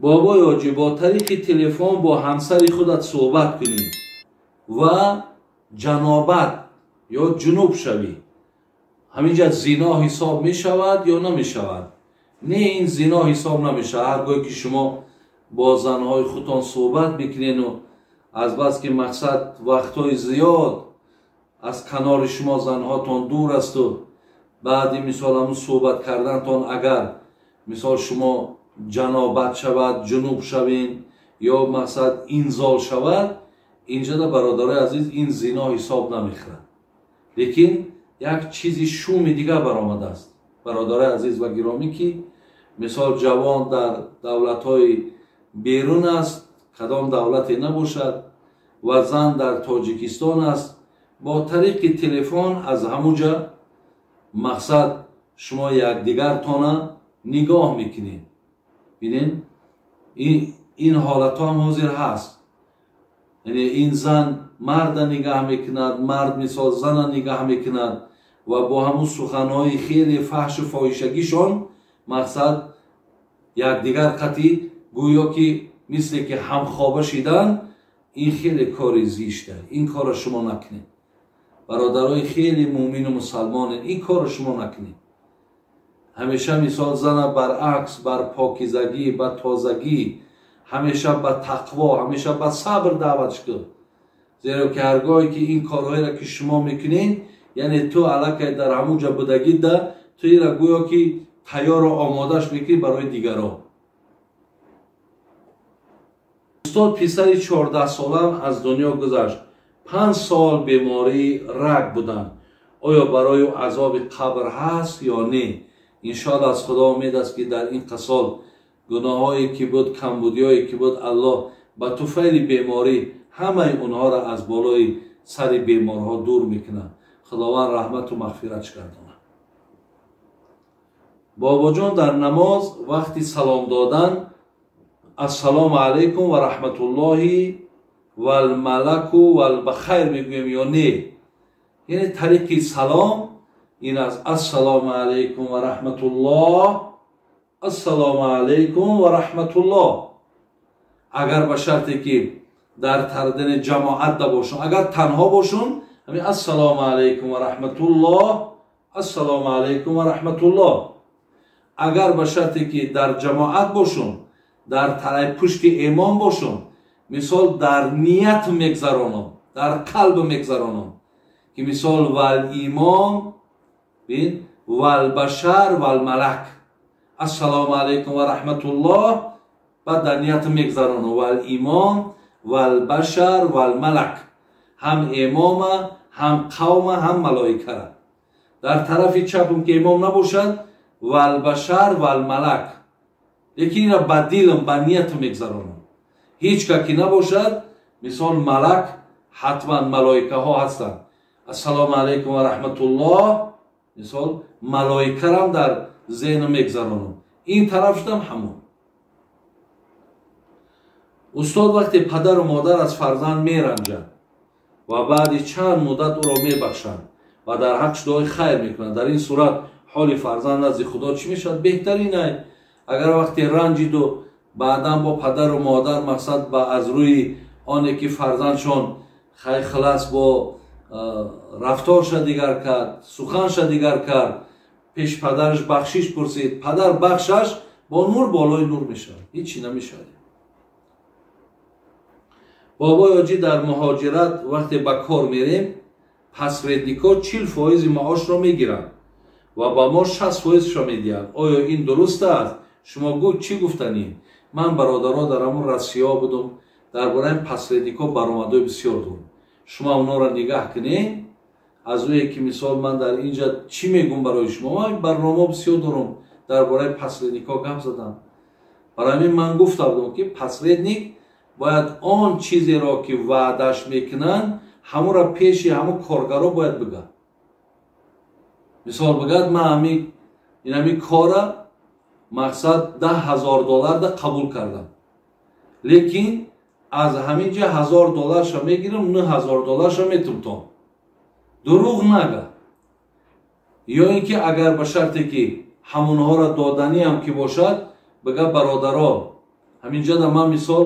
Бобои ҳоҷӣ, бо тариқи телефон бо ҳамсари худат суҳбат кунӣ ва ҷанобат ё ҷунуб шавӣ, ҳаминҷа зино ҳисоб мешавад ё намешавад? Не, ин зино ҳисоб намешавад. Ҳар гоҳе ки шумо бо занҳои худтон суҳбат мекунену азбаски мақсад вақтҳои зиёд аз канори шумо занҳотон дур асту баъди мисол ҳамун суҳбат кардантон агар мисол шумо ҷанобат шавад, ҷунуб шавен ё мақсад инзол шавад, инҷода бародарои азиз ин зино ҳисоб намехӯрад. Лекин як чизи шуми дигар баромадааст, бародарои азиз ва гиромӣ, ки мисол ҷавон дар давлатҳои берун аст, кадом давлате набошад, ва зан дар Тоҷикистон аст, бо тариқи телефон аз ҳамуҷа мақсад шумо якдигартона нигоҳ мекунед. Бинед, ин ҳолатҳо ҳам ҳозир ҳаст. Яъне ин зан марда нигаҳ мекунад, мард мисол зана нигаҳ мекунад ва бо ҳамун суханҳои хеле фаҳшу фоҳишагишон мақсад якдигар қатъӣ гӯё ки мисле ки ҳамхоба шидан, ин хеле кори зишта. Ин корро шумо накунед. Бародарои хеле муъмину мусалмонед, ин корро шумо накунед. Ҳамеша мисол зана баръакс бар покизагӣ, ба тозагӣ, ҳамеша ба тақво, ҳамеша ба сабр даъватш кун. Зеро ки ҳар гоҳе ки ин корҳоеро ки шумо мекунед, яъне ту аллакай дар ҳамун ҷо будагида, ту ира гӯё ки тайёру омодаш мекунӣ барои дигарон. Устод, писари 14-солаам аз дунё гузашт. 5 сол бемории раг буданд. Оё барои ӯ азоби қабр ҳаст ё не? Иншоалло аз Худо умед аст ки дар ин қасол гуноҳҳое ки буд, камбудиҳое ки буд, Аллоҳ ба туфайли беморӣ ҳамаи онҳоро аз болои сари беморҳо дур мекунад. Худованд раҳмату мағфиратш гардонад. Бобоҷон, дар намоз вақти салом додан ассалому алайкум ва раҳматуллоҳи валмалаку валбахайр мегӯем ё не? Яъне тариқи салом ин аст: ассалому алайкум ва раҳматуллоҳ, ассалому алайкум ва раҳматуллоҳ. Агар ба шарте ки дар тардини ҷамоат да бошун, агар танҳо бошун, ҳамин ассалому алайкум ва раҳматуллоҳ, ассалому алайкум ва раҳматуллоҳ. Агар ба шарте ки дар ҷамоат бошун, дар тарафи пушти имом бошун, мисол дар ният мегзаронам, дар қалб мегзаронам, ки мисол вал имом бин вал башар вал малак, ассалому алайкум ва раҳматуллоҳ, баъд дар ният мегзаронам вал имом вал башар вал малак, ҳам имома, ҳам қавма, ҳам малоикара. Дар тарафи чапум ки имом набошад, вал башар вал малак, лекин ина ба дилам, ба ниятам мегзаронам. Ҳеҷ ка ки набошад, мисол малак ҳатман малоикаҳо ҳастанд. Ассалому алайкум ва раҳматуллоҳ, мисол малоикарам дар зеҳнам мегзаронам. Ин тараф шудам ҳамон. Устод, вақте падару модар аз фарзанд меранҷанд ва баъди чанд муддат ӯро мебахшанд ва дар ҳаққш дуои хайр мекунанд, дар ин сурат ҳоли фарзанд назди Худо чӣ мешавад? Беҳтарин ай. Агар вақте ранҷиду баъдан бо падару модар мақсад ба аз рӯи оне ки фарзандшон хай хилас бо рафторша дигар кард, суханша дигар кард, пеш падараш бахшиш пурсид, падар бахшаш, бо нур болои нур мешавад, ҳеҷ чӣ намешавад. Бобои ҳоҷӣ, дар муҳоҷират вақте ба кор мерем, посредникҳо 40% маошро мегиранд ва ба мо 60%-шо медиҳанд. Оё ин дуруст аст? Шумо чӣ гуфтанӣ? Ман бародаро дар ҳамон Россия будум, дар бораи посредникҳо баромадҳои бисёр дорам. Шумо онҳоро нигаҳ кунед. Аз рӯе ки мисол ман дар инҷа чӣ мегӯм барои шумо, ман барномаҳо бисёр дорам, дар бораи посредникҳо гап задам. Барои ҳамин ман гуфта будам ки посредник бояд он чизеро ки ваъдаш мекунанд, ҳамонро пеши ҳамон коргаро бояд бигӯяд. Мисол бигӯяд ман ин ҳамин кора мақсад 10 000 долларда қабул кардам, лекин аз ҳамин ҷа 1000 долларша мегирам, 9000 долларша метумтон. Дурӯғ нага. Ё ин ки агар ба шарте ки ҳамонҳоро доданиам ки бошад, бига бародаро, Ҳаминҷода ман мисол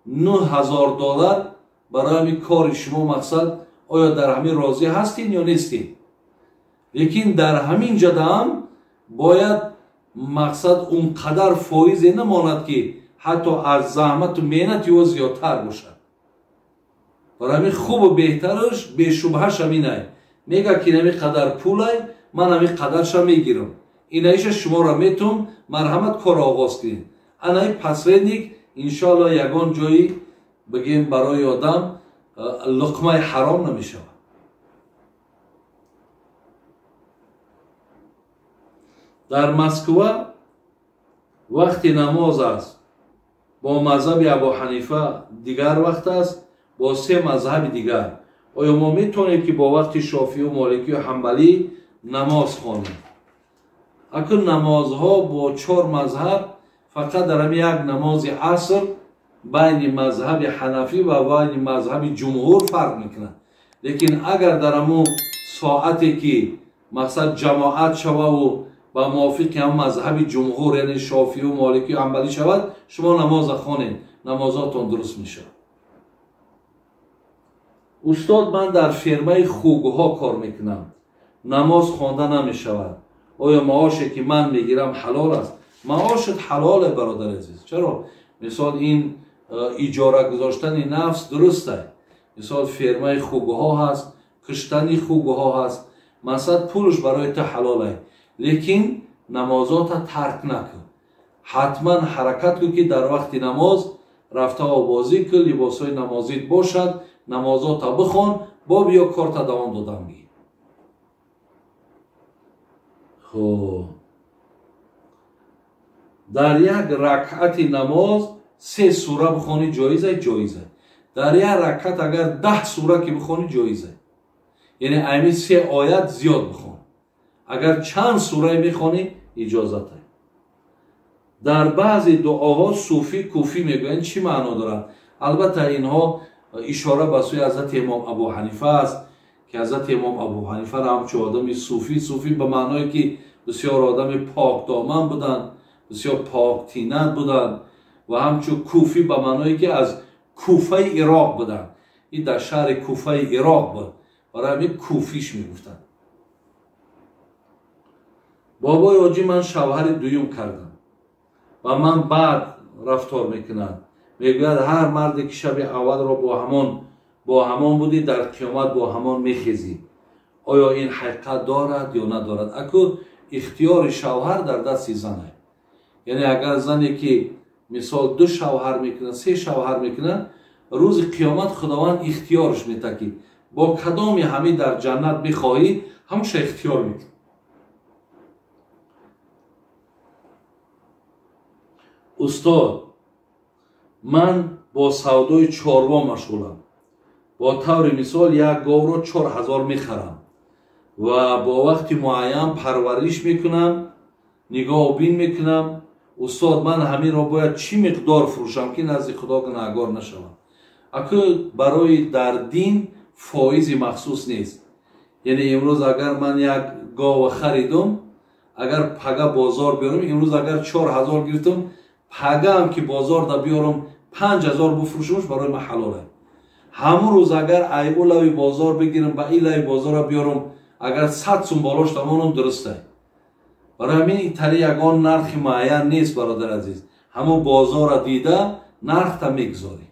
$9000 барои ҳамин кори шумо мақсад, оё дар ҳамин розӣ ҳастин ё нестин? Лекин дар ҳамин ҷодаам бояд мақсад он қадар фоизе намонад, ки ҳатто аз заҳмату меҳнати ӯ зиёдтар бошад. Барои ҳамин хубу беҳтараш бешубҳаш ҳаминай. Мега ки ҳамин қадар пулай, ман ҳамин қадарша мегирам. Инаиша шуморо метум, марҳамат корро оғоз кунед. Анаи посредник иншоалло ягон ҷои бигем барои одам луқмаи ҳаром намешавад. Дар Москва вақти намоз аст бо мазҳаби Абу Ҳанифа дигар вақт аст бо се мазҳаби дигар. Оё мо метавонем ки бо вақти Шофиу Моликию Ҳанбалӣ намоз хонем? Акун намозҳо бо чор мазҳаб фақат дар ҳамин як намози аср байни мазҳаби ҳанафӣ ва байни мазҳаби ҷумҳур фарқ мекунад. Лекин агар дар ҳамун соате ки мақсад ҷамоат шававу ба мувофиқи ҳам мазҳаби ҷумҳур, яъне Шофиу Моликию Ҳанбалӣ шавад, шумо намоза хонед, намозотон дуруст мешавад. Устод, ман дар фермаи хугҳо кор мекунам, намоз хонда намешавад. Оё маоше ки ман мегирам ҳалол аст? Маошат ҳалоле, бародари азиз. Чаро? Мисол ин иҷора гузоштани нафс дуруст аст. Мисол фермаи хугҳо ҳаст, киштани хугҳо ҳаст, масалан пулш барои ту ҳалол аст, лекин намозота тарк накун. Ҳатман ҳаракат кун ки дар вақти намоз рафта обозӣ кун, либосҳои намозит бошад, намозота бихон, бо биё корта давом додам гир. Хуб, дар як ракъати намоз 3 сура бихонӣ ҷоиз аст? Ҷоиз аст. Дар як ракъат агар 10 сура ки бихонӣ ҷоиз аст. Яъне ҳамин 3 оят зиёд бихон. Агар чанд сурае мехонӣ иҷозат аст. Дар баъзе дуоҳо суфӣ куфӣ мегӯянд, чӣ маъно дорад? Албатта инҳо ишора ба сӯи ҳазрати имом Абу Ҳанифа аст, ки ҳазрати имом Абу Ҳанифаро ҳамчун одами суфӣ, суфӣ ба маъное ки бисёр одами покдоман буданд, бисёр поктинат буданд, ва ҳамчун куфӣ ба маъное ки аз Куфаи Ироқ буданд. Ин дар шаҳри Куфаи Ироқ буд, барои ҳамин куфиш мегуфтанд. Бобои ҳоҷӣ, ман шавҳари дуюм кардам ва ман баъд рафтор мекунад. Мегӯяд ҳар марде ки шаби аввалро бо ҳамон будӣ, дар қиёмат бо ҳамон мехезӣ. Оё ин ҳақиқат дорад ё надорад? Аку ихтиёри шавҳар дар дасти зан аст. Яъне агар зане ки мисол 2 шавҳар мекунад, 3 шавҳар мекунад, рӯзи қиёмат Худованд ихтиёрш метад ки бо кадоми ҳамин дар ҷаннат мехоҳӣ, ҳамаша ихтиёр мекунад. Устод, ман бо савдои чорво машғулам. Бо таври мисол як говро 4000 мехарам ва бо вақти муайян парвариш мекунам, нигоҳубин мекунам. Устод, ман ҳаминро бояд чӣ миқдор фурӯшам ки назди Худо гунаҳгор нашавам? Аку барои дар дин фоизи махсус нест. Яъне имрӯз агар ман як гова харидум, агар пага бозор биёрам, имрӯз агар 4000 гирифтум, пагаам ки бозорда биёрам 5000 буфурӯшумш барои ман ҳалол аст. Ҳамун рӯз агар ай ӯ лави бозор бигирам, ба ин лави бозора биёрам, агар 100 сум болош тамонам дуруст аст. Барои ҳамин итали ягон нархи муайян нест, бародари азиз. Ҳамун бозора дида нархта мегузорӣ.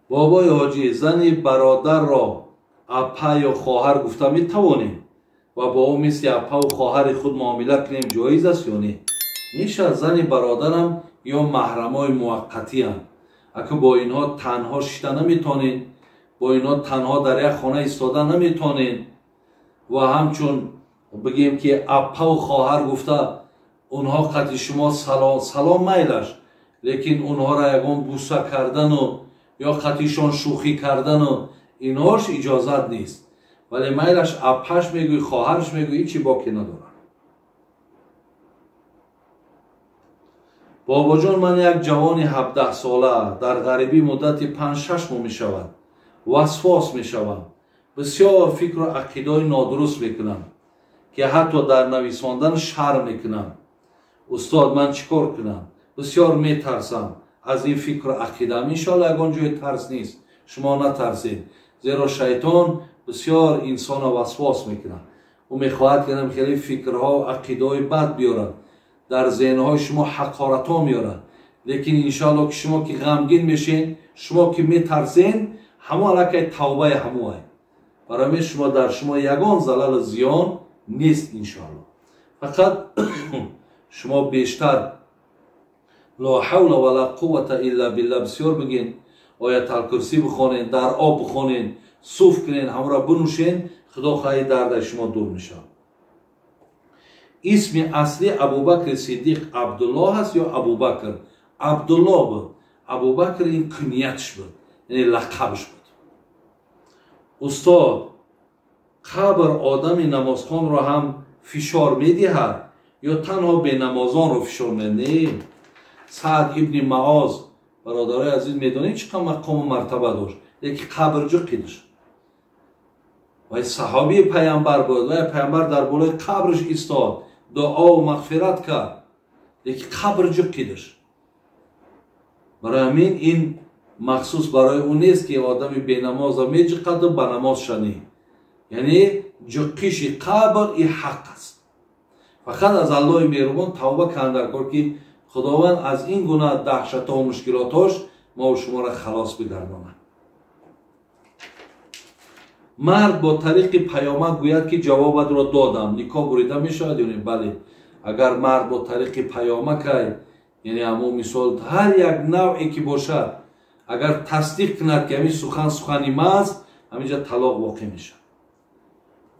Бобои ҳоҷӣ, зани бародарро апа ё хоҳар гуфта метавонем ва бо ӯ мисли апаву хоҳари худ муомила кунем ҷоиз аст ё не? Мешавад. Зани бародарам ё маҳрамои муваққатианд. Аку бо инҳо танҳо шита наметонед, бо инҳо танҳо дар як хона истода наметонед ва ҳамчун бигем ки апаву хоҳар гуфта онҳо қатъи шумо салом майлаш, лекин онҳоро ягон буса кардану ё қатъишон шӯхӣ кардану инҳош иҷозат нест. Вале майлаш апаш мегӯй, хоҳарш мегӯй, ҳеҷ боке надорад. Бобоҷон, ман як ҷавони 17 сола дар ғарибӣ муддати 5-6 моҳ мешавад, васвос мешавам, бисёр фикру ақидаҳои нодуруст мекунам ки ҳатто дар нависондан шарм мекунам. Устод, ман чӣ кор кунам? Бисёр метарсам аз ин фикру ақидаам. Иншоалло ягон ҷои тарс нест, шумо натарсед, зеро шайтон бисёр инсонро васвос мекунад. Ӯ мехоҳад ки хеле фикрҳо ақидаҳои бад биёрад, дар зеҳнҳои шумо ҳақоратҳо меорад. Лекин иншоалло ки шумо ки ғамгин мешен, шумо ки метарсен, ҳамо аллакай тавбаи ҳамоай. Барои ҳамин шумо дар шумо ягон залалу зиён нест иншоалло. Фақат шумо бештар ло ҳавла ва ла қуввата илла билла бисёр бигин, ояталкурсӣ бихонен, дар об бихонен, суф кунен, ҳамро бинӯшен, худо хоҳи дардаи шумо дур мешавад. Исми асли Абубакри Сиддиқ Абдуллоҳ аст ё Абубакр? Абдуллоҳ буд. Абубакр ин куньятш буд, яъне лақабш буд. Устод, қабр одами намозхонро ҳам фишор медиҳад ё танҳо бенамозонро фишор медиҳад? Не. Саъд ибни Маоз, бародарои азиз, медонед чӣ қадр мақому мартаба дошт, лекин қабр ҷуқидаш. Вай саҳобии пайғамбар буд, вай пайғамбар дар болои қабрш истод, дуову мағфират кард, лекин қабр ҷуқидаш. Барои ҳамин ин махсус барои ӯ нест ки одами бенамоза меҷиқаду ба намоз шанӣ. Яъне ҷуқиши қабр ин ҳақ аст. Фақат аз Аллоҳи меҳрубон тавба кунанд дар кор, ки Худованд аз ин гуна даҳшатҳо мушкилотҳош мову шуморо халос бигардонад. Мард бо тариқи паёмак гӯяд ки ҷавобатро додам, никоҳ бурида мешавад ё не? Бале, агар мард бо тариқи паёмакай, яъне ҳамон мисол ҳар як навъе ки бошад, агар тасдиқ кунад ки ҳамин сухан сухани ман аст, ҳаминҷа талоқ воқеъ мешавад.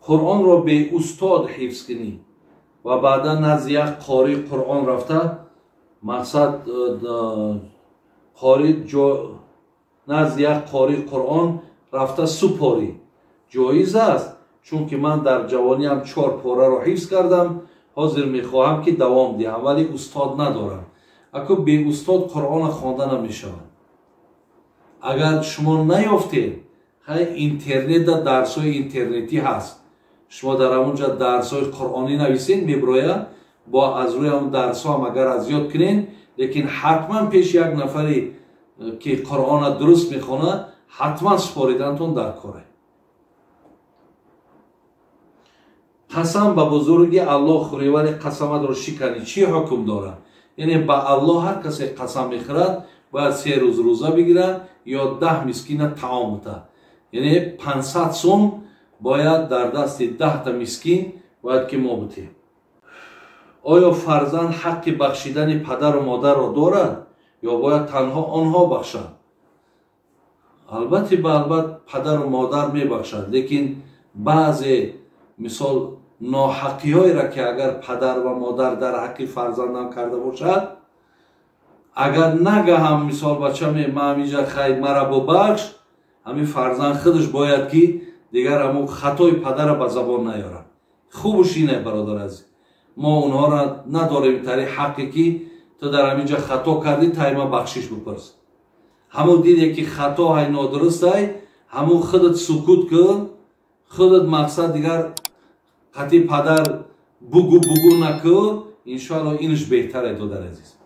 Қуръонро беустод ҳифз кунӣ ва баъдан назди як қории Қуръон рафта, мақсад қори назди як қории Қуръон рафта супорӣ ҷоиз аст, чунки ман дар ҷавониам 4 пораро ҳифз кардам, ҳозир мехоҳам ки давом диҳам, вале устод надорам. Аку беустод Қуръонро хонда намешавад. Агар шумо наёфтед, хай интернетда дарсҳои интернетӣ ҳаст, шумо дар ҳамонҷа дарсҳои қуръонӣ нависед, меброяд, бо аз рӯи ҳамон дарсҳо ҳам агар аз ёд кунед, лекин ҳатман пеш як нафаре ки Қуръонро дуруст мехонад, ҳатман супоридантон дар коре. Қасам ба бузурги Аллоҳ хӯрӣ, вале қасаматро шиканӣ, чӣ ҳукм дорад? Яъне ба Аллоҳ ҳар касе қасам мехӯрад, бояд 3 рӯз рӯза бигирад ё 10 мискина таом битад. Яъне 500 сум бояд дар дасти 10 мискин бояд ки мо битем. Оё фарзанд ҳаққи бахшидани падару модарро дорад ё бояд танҳо онҳо бахшанд? Албатта, албатта падару модар мебахшад, лекин баъзе мисол ноҳаққиҳоеро ки агар падар ва модар дар ҳаққи фарзандам карда бошад, агар нагаҳам мисол бачаме ман ҳаминҷа хай мара бубахш, ҳамин фарзанд худаш бояд ки дигар ҳамон хатои падара ба забон наёрад. Хубуш ине, бародар азиз, мо онҳоро надорем тари ҳаққе ки ту дар ҳаминҷа хато кардӣ, тайма бахшиш бипурс. Ҳамон диде ки хато ҳай нодурустай, ҳамон худат сукут кун, худат мақсад дигар қатъи падар бугу бугу накун, иншоалло инш беҳтаре, додар азиз.